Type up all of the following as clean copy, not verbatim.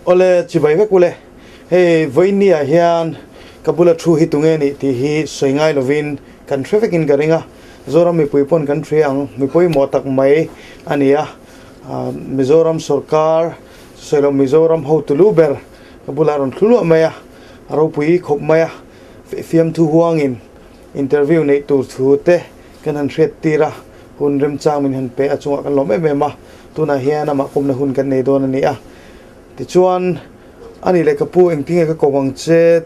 Awle chibai vek ule, hei vawiin ah hian ka bula thu hi tunge nih tih hi sawi ngai lovin kan hre vekin ka ring a, Zoram mipui pawn kan hria ang, mi pawimawh tak mai a ni a, Mizoram sawrkar sawi loh Mizoram hotu lu ber ka bulah rawn thlu luah mai a, a ropui khawp mai a, fiamthu huangin interview neih tur thu te kan han hriat tir a, hun remchang min han pe a chungah kan lawm em em a, tunah hian amah kawmna hun kan nei dawn a ni a. Tichuan, a nih leh ka pu engtinge ka ko ang che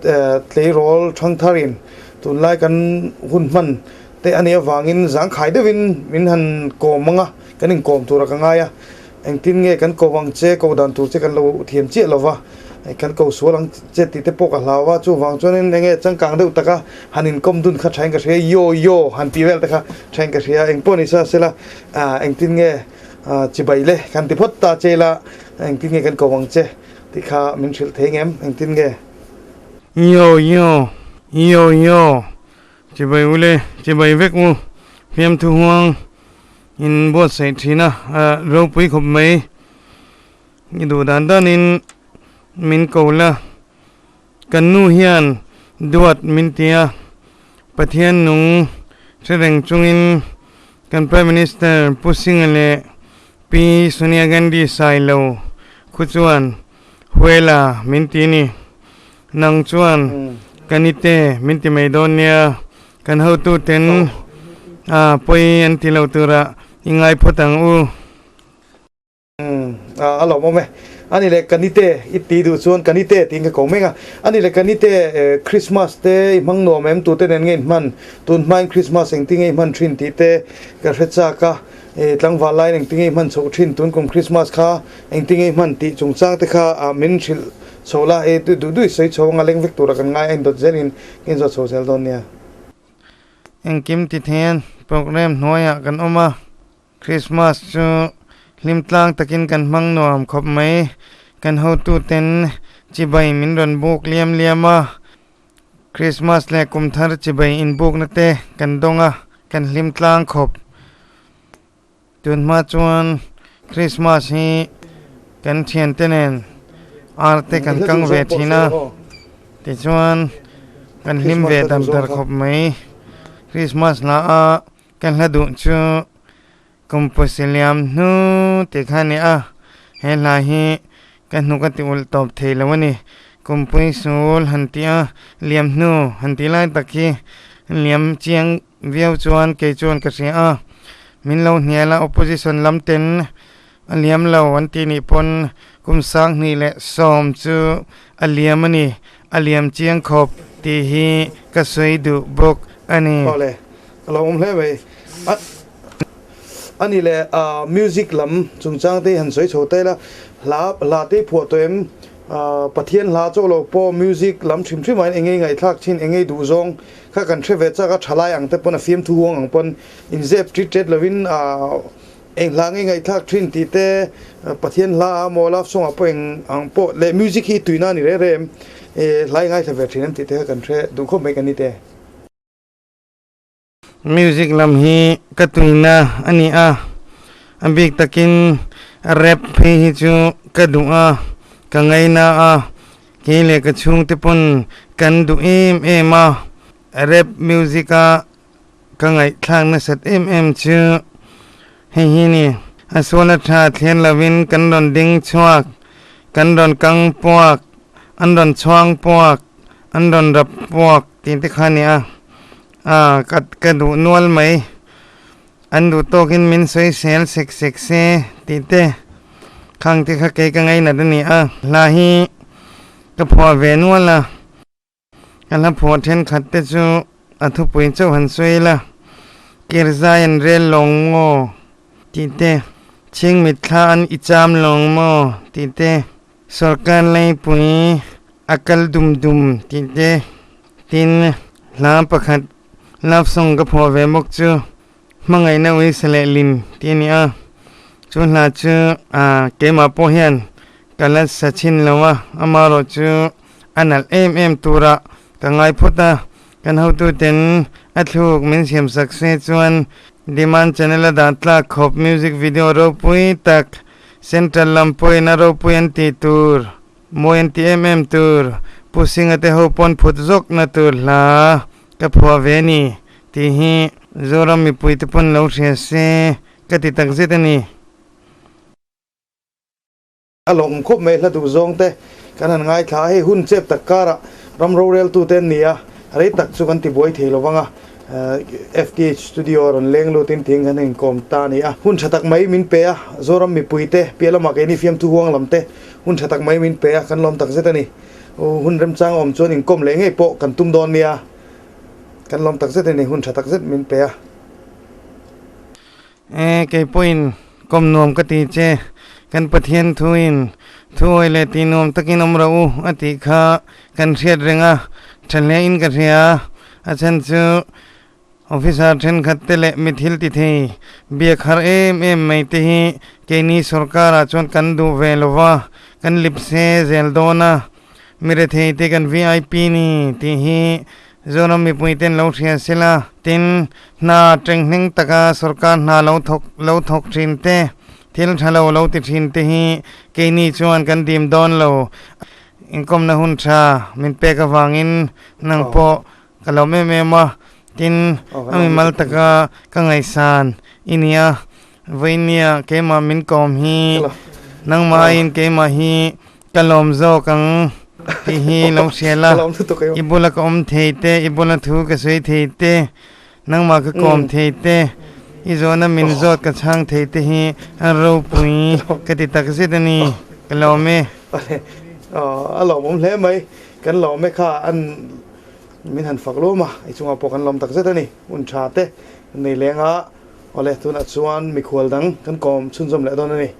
tleirawl thangtharin tunlai kan hun hman te a nih avangin zangkhai deuhin min han kawm ang a, kan inkawm tura ka ngai a, engtin nge kan ko ang che, ko dan tur che kan lo thiam chiah lo va, kan ko sual ang che tih te pawh ka hlau a, chuvang chuanin enge changkang deuh taka han inkawm dun kha thain ka hria, yo yo han tih vel te kha thain ka hria, engpawh ni sa sela engtin nge chibai le kan ti phawt ta che ila engtin nge kan ko ang che tih kha min hrilh thei ngem engtin nge? Yo yo yo yo chibai ule chibai vek u fiamthu huang in buatsaih thin a ropui khawp mai i duh dan danin min ko la kan nu hian duat min ti a Pathian nung hre reng chungin kan Prime Minister Pu Singh leh Pi Sonia Gandhi Sailo khu chuan Huela min ti ni. Nang chuan ka nite min ti mai dawn nia, kan hotu ten a pawi an ti lo turah i ngai phawt ang u. A lawmawm e. Ani leh ka nite i ti duh chuan ka nite tiin ka ko meng a. Ani leh ka nite Christmas te i hmang nuam em tute nen nge in hman, tun hmain Christmas engtin nge i hman thin tih te ka hre chak a. Tlangval laiin engtin nge i hman chhoh thin, tun kum Christmas kha engtin nge i hman tih chungchang te kha min hrilh chho la. Duh duh i sawi chho anga leng vek tura kan ngai a indawt zelin ka inzawt chho zel dawn nia. Engkim ti theian program hnuaiah kan awm a. Christmas chu hlim tlang takin kan hmang nuam khawp mai. Kan hotuten chibai min rawn buk liam liam a, Christmas leh kum thar chibai inbukna te kan dawng a, kan hlim tlang khawp. Tun hma chuan Christmas hi kan thiante nen ar te kan kang ve thin a, tichuan kan hlim ve dar dar khawp mai. Christmas hla a Ka hla duh chu Kumpusi liam hnu tih kha a ni a, he hla hi ka hnuk a ti ulh tawp thei lo a ni. Kumpui sul han tih a, liam hnu han tih lai tak hi liam chiang viau chuan kei chuan ka hria a, min lo hnial a, opposition lam ten a liam lo an tih nih pawn kum 2010 chu a liam a ni, a liam chiang khawp tih hi ka sawi duh bawk a ni. Awle, a lo awm hle mai. A a ni leh music lam chungchang te hi han sawi chho ta ila, hla hla te hi phuah tawh em? Pathian hla chauh lo pawh music lam hrim hrim ah hian eng nge ngaihthlak thin, eng nge duh zawng kha kan hre ve chak a, thalai ang te pawn a fiamthu huang ang pawn inzep tit tet lovin Eng hla nge ngaihthlak thin tih te, Pathian hla a maw love song ah pawh eng ang pawh leh music hi tuina a ni reng reng em, hla i ngaithla ve thin em tih te kha kan hre duh khawp mai kan ni te. Music lam hi ka tuina a ni a, a bik takin rap phei hi chu ka duh a, ka ngaina a, kei leh ka chhungte pawn kan duh em em a, rap music a Ka ngaihthlak nasat em em chu hei hi ni, a suala tha thlen lovin kan rawn ding chhuak, kan rawn kang puak, an rawn chhuang puak, an rawn rap puak tih te kha a ni a, a ka ka duh nual mai, an duh tawkin min sawi sel sek sek se tih te khang te kha kei ka ngainat a ni a, hla hi ka phuah ve nual a. Ka hla phuah thenkhat te chu a thupui chauh han sawi ila, Kirzai an rel lawng maw tih te, Chhingmit thla an i cham lawng maw tih te, Sawrkar leipui a kal dum dum tih te, tin hla pakhat love song ka phuah ve bawk chu Hmangaihna uisa leh lim tih a ni a, chu hla chu keimah pawh hian ka la sa chhin lo a, amaherawh chu a nalh em em turah ka ngai phawt a, kan hotuten a thluk min siam sak se chuan Demand channel a dah tlak khawp music video ropui tak Central lam pawhin a ropui an tih tur. Mawi an ti em em tur, Pu Singa te ho pawn phut zawk na tur hla ka phuah ve a ni tih hi Zoram mipui te pawn lo hria se ka ti takzet a ni. A lawm khawp mai hla duh zawng te kan han ngaithla a, hei hun chep tak karah ram roreltu te an ni a, rei tak chu kan ti buai thei lo vang a, FTH studio a rawn leng lut in tiin kan inkawm ta a ni a, hun tha tak mai min pe a, Zoram mipui te piah lamah keini fiamthu huang lam te hun tha tak mai min pe a, kan lawm tak zet a ni. Hun remchang a awm chuan inkawm leh ngei pawh kan tum dawn nia, kan lawm tak zet a ni, hun tha tak zet min pe a. E, kei pawhin kawm nuam ka ti che, kan Pathian thuin thuawi leh tih nuam takin awm rawh u a tih kha kan hriat reng a, tha hlein ka hria. A chhan chu officer thenkhat te leh mi thil ti thei biak har em em mai te hi keini sorkarah chuan kan duh ve lo va, kan lip se zel dawn a, mi rethei te kan vip ni tih hi Zoram mipui ten lo hria sela, tin, hna tenghneng taka sorkar hna lo thawk lo thawk thin te, thil tha lo lo ti thin te hi keini chuan kan dim dawn lo. Inkawmna hun tha min pek avangin nang pawh ka lawm em em a, tin, a mimal taka ka ngaihsan i nia. Vawinia keimah min kawm hi nangmah aiin keimah hi ka lawm zawk ang tih hi lo hria la, i bula ka awm thei te, i bula thu ka sawi thei te, nangmah ka kawm thei te, i zawhna min zawt ka chhang thei te hi a ropui ka ti tak zet a ni, ka lawm e. A lawmawm hle mai, kan lawm e kha an min han fak luam a, i chungah pawh kan lawm tak zet a ni, hun tha te nei leng a. Awle, tunah chuan mikhual dang kan kawm chhunzawm leh dawn a ni.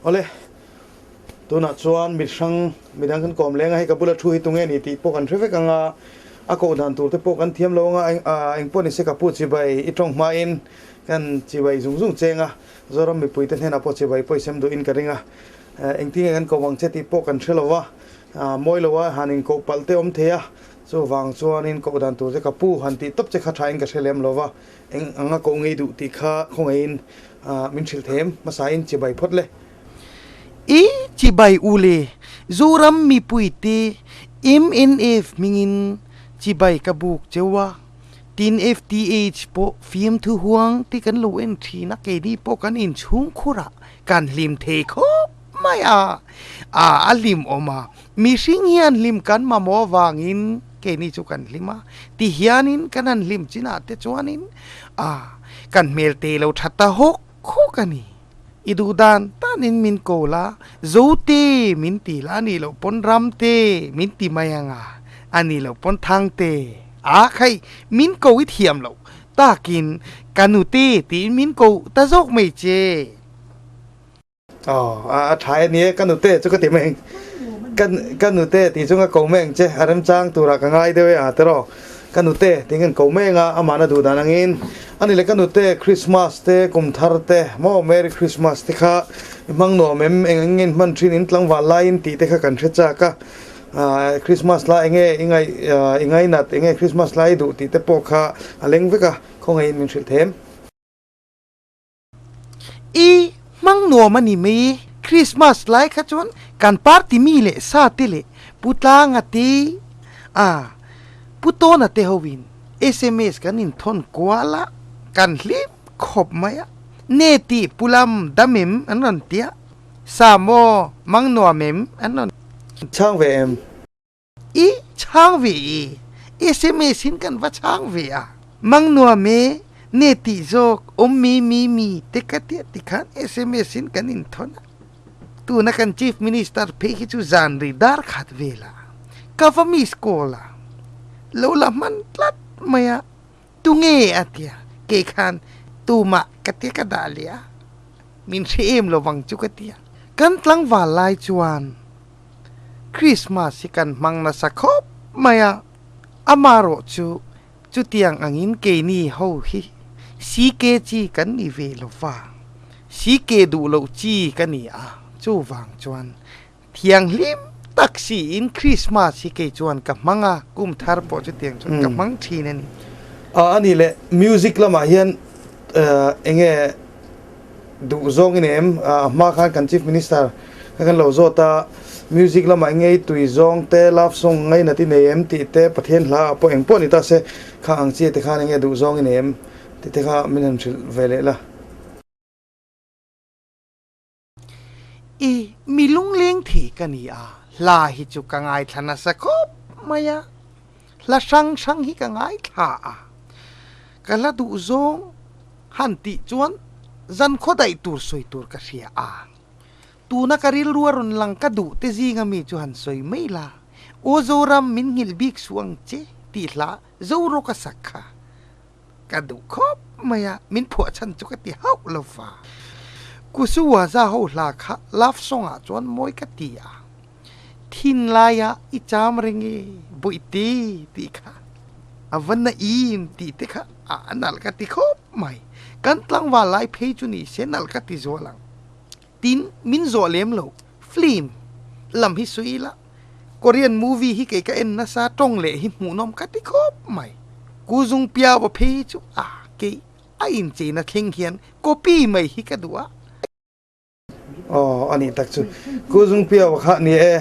Awle, tunah chuan mi hrang midang kan kawm leng a, hei ka bula thu hi tunge ni tih pawh kan hre vek ang a, a koh dan tur te pawh kan thiam lo ang a, engpawh ni se ka pu chibai i tawng hmain kan chibai zung zung cheng a, Zoram mipuite hnenah pawh chibai pawisem duhin ka ring a, engtinge kan koh ang che tih pawh kan hre lo va, mawi lo a han inkoh palh te awm thei a, chuvang chuanin koh dan tur che ka pu han tih tawp che kha thain ka hre lem lo va, eng anga koh ngei duh tih kha khawngaihin min hrilh them hmasain chibai phawt le. I chibai u le, Zoram mipuite mnf hmingin chibai ka buk cheu a. Tin FTH pawh fiamthu huang te kan lo en thin a, keini pawh kan inchhungkhur ah kan hlim thei khawp mai a, a a hlim awm a, mihring hian hlim kan mamawh avangin keini chu kan hlim a, ti hianin kan han hlim chinah te chuanin a kan hmel te lo tha ta hawk hawk a ni. I duh dan tanin min ko la, Zote min ti la a nih loh pawn Ramte min ti mai ang a, a nih loh pawn Thangte a khai min ko i thiam loh takin ka nute tiin min ko ta zawk mai che. Aw, a tha e ni e, ka nute chu ka ti mai ang, ka nute tih chu ka ko mai ang che, a remchang turah ka ngai deuh e a tiraw. Ka nute ting an ko mek a, amah na duh dan angin ani le ka nute Christmas te kum thar te maw Merry Christmas te kha i hmang nuam em eng eng nge in hman thin in tlangval laiin tih te kha kan hre chak a, Christmas lai enge i ngaih i ngainat enge Christmas lai i duh tih te pawh kha a leng vek a, khawngaihin min hrilh them. I hmang nuam a ni mai. Christmas lai kha chuan kan party mi leh sa te leh Pu Tlanga te a Pu Tawna te hoin sms kan inthawn kual a, kan hlim khawp mai a. Ne tih Pu Lam dam em an rawn ti a, sa maw mang nuam em an rawn. Chhang ve em? I chhang ve i, sms in kan va chhang ve a. Mang nuam e, ne tih zawk awm mi mi mi te ka tia tikhan sms in kan inthawn a. Tuna kan Chief Minister phei hi chu zan ri dar khat vel a, ka va miss call a, lo la hman tlat mai a, tunge a tia, kei khan tumah ka tia ka dah leh a, min hre em lovang chu ka tia. Kan tlangval lai chuan Christmas hi kan hmang nasa khawp mai a, amarawh chu chutiang angin keini ho hi CK chi kan ni ve lo va, CK duh loh chi ka ni a, chuvang chuan thianghlim tak siin Krismas hi kei chuan ka hmang a, kum thar pawh chutiang chuan ka hmang thin a ni. A ni le, music lamah hian eng nge duh zawng i nei em? A hma khan kan Chief Minister kha kan lo zawt a, music lamah eng nge i tui zawng te, love song ngainat i nei em tih te, Pathian hla ah pawh eng pawh ni ta se, kha ang chi te khan eng nge duh zawng i nei em tih te kha min han hrilh ve leh la. I mi lungleng thei ka ni a, hla hi chu ka ngaithla nasa khawp mai a, hla hrang hrang hi ka ngaithla a, ka hla duh zawng han tih chuan zan khaw daih tur sawi tur ka hria a, tuna ka rilru a rawn lang ka duh te zinga mi chu han sawi mai la, Aw Zoram min nghilh bik suh ang che tih hla Zoro ka sak kha. Ka duh khawp mai a, min phuah chhan chu ka ti hauh lo va. Kusuwaza ho hla kha love song ah chuan mawi ka ti a, Thin laia i cham reng e, Bawihte tih kha a va na im tih te kha a nalh ka ti khawp mai. Kan tlangval lai phei chu ni se nalh ka ti zual ang. Tin, min zawh lem lo, film lam hi sawi ila, Korean movie hi kei ka en nasa tawng leh hi hmuhnawm ka ti khawp mai. Ku Zung Piaua phei hi chu a kei a incheina thleng hian copy mai hi ka duh a. Aw a nih tak chu. Ku Zung Piaua kha ni e,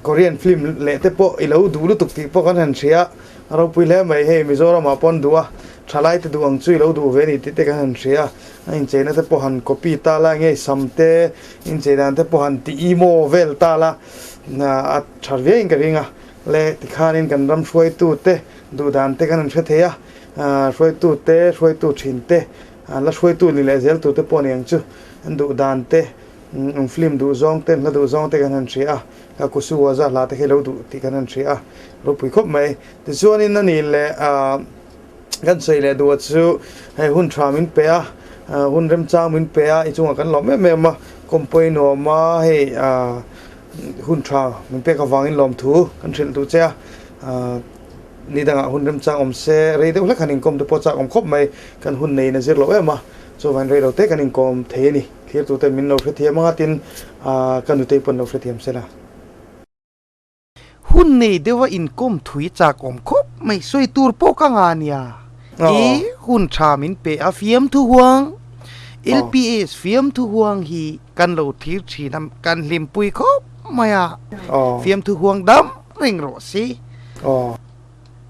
Korean film leh te pawh i lo duh lutuk tih pawh kan han hria. A ropui hle mai hei Mizoramah pawh an duh a, thalai te duh ang chu i lo duh ve a ni tih te kan han hria. A incheina te pawh han copy ta la nge sam te inchei dan te pawh han ti emo vel ta la a tha viaiin ka ring a le tikhanin kan ram hruaitu te duh dan te kan han hre thei a hruaitu te hruaitu thin te la hruaitu ni leh zel tur te pawh a ni ang chu an duh dan te an film duh zawng te an hla duh zawng te kan han hria a ka kusu waza hla te khi lo duh tih kan han hria a ropui khawp mai tichuanin a ni leh ah. Kan sawi leh duh chu hei hun tha min pe a, hun remchang min pe a, i chungah kan lawm em em a, kawmpui nuam a hei hun tha min pek avangin lawmthu kan hrilh duh che a, ni dangah hun remchang awm se rei deuh hlek han inkawm te pawh chak awm khawp mai, kan hun neiin a zir loh em a, chuvangin rei lo te kan inkawm thei a ni, thlirtute min lo hrethiam anga tin ka nutei pawh an lo hrethiam se la. Hun nei deuha inkawm thui chak awm khawp mai sawi tur pawh ka nga nia. I hun tha min pe a fiamthu huang, LPS fiamthu huang hi kan lo thlir thin a, kan hlimpui khawp mai a, fiamthu huang dam reng rawh se.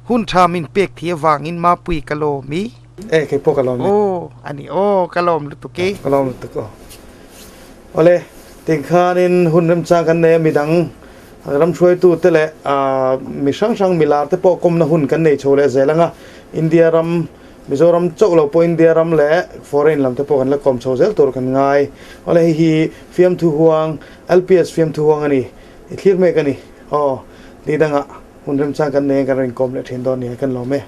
Hun tha min pek thih avangin Mapui ka lawm i. E kei pawh ka lawm e. Aw a ni aw ka lawm lutuk e. Ka lawm lutuk aw. Awle tikhanin hun remchang kan nei a midang ram hruaitu te leh mi hrang hrang milar te pawh kawmna hun kan nei chho leh zel anga India ram Mizoram chauh lo pawh India ram leh foreign lam te pawh kan la kawm chho zel tur kan ngai. Awle hei hi fiamthu huang LPS fiamthu huang a ni i thlir mek a ni aw ni dangah. Hun remchang kan nei a kan rawn inkawm leh thin dawn nia kan lawm e.